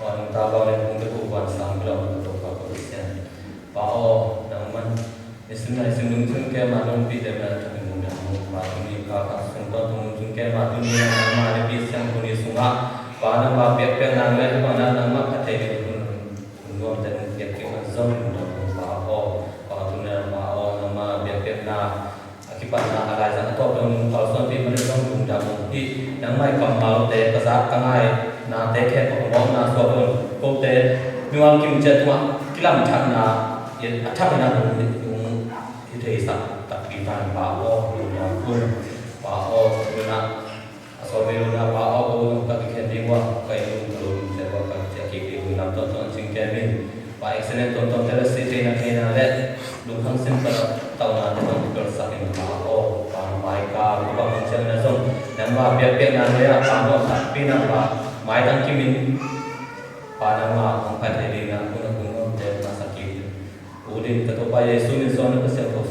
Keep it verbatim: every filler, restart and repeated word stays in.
Nang ta bang le kung te ku kuan sang kilo na to pa ko sian. Pa aw, nang man nisim nai sim lungsim ke ma nong pi te na thak nung na nung pa tuni ka ka sung to tung lungsim ke ma tuni na nang ma ni pi sian tuni sunga. Pa nang ma piak piak nang le pa nang nang ma ka te ni hun hun nuam te nung piak piak nang zong nung na nung pa aw. Pa tuni na pa aw nang ma piak piak na a kipatna a laizang a tawp dong kalsuanpih man in zong lungdam ung hi. Nangmah i kammalte ka zak ka ngainate khempeuh a mawkna suak un kote mimal kim ciat tungah kilamthakna a thak in a hong hi theisak takpi ta in pa aw lungdam un. Pa aw nunah a sawt vei lo na pa aw ko zong ka kikhen ding ua ka inn lung ka lo lungsiat ua ka ciah kik ding ui lam tawntawn cing kem in. Pa accident tawntawn te le si theihna theihna le lungkham sin tawh tauhna te zong kipelsak in pa aw. Pa mai ka lubang hong ciang na zong nangma piakpiakna le a pa nuam takpi nangma maitang kimin pa nangma hong phat thei ding na hun a hun nuam te na sak kik in. U din ka Topa Jesu min suang na ka siang ko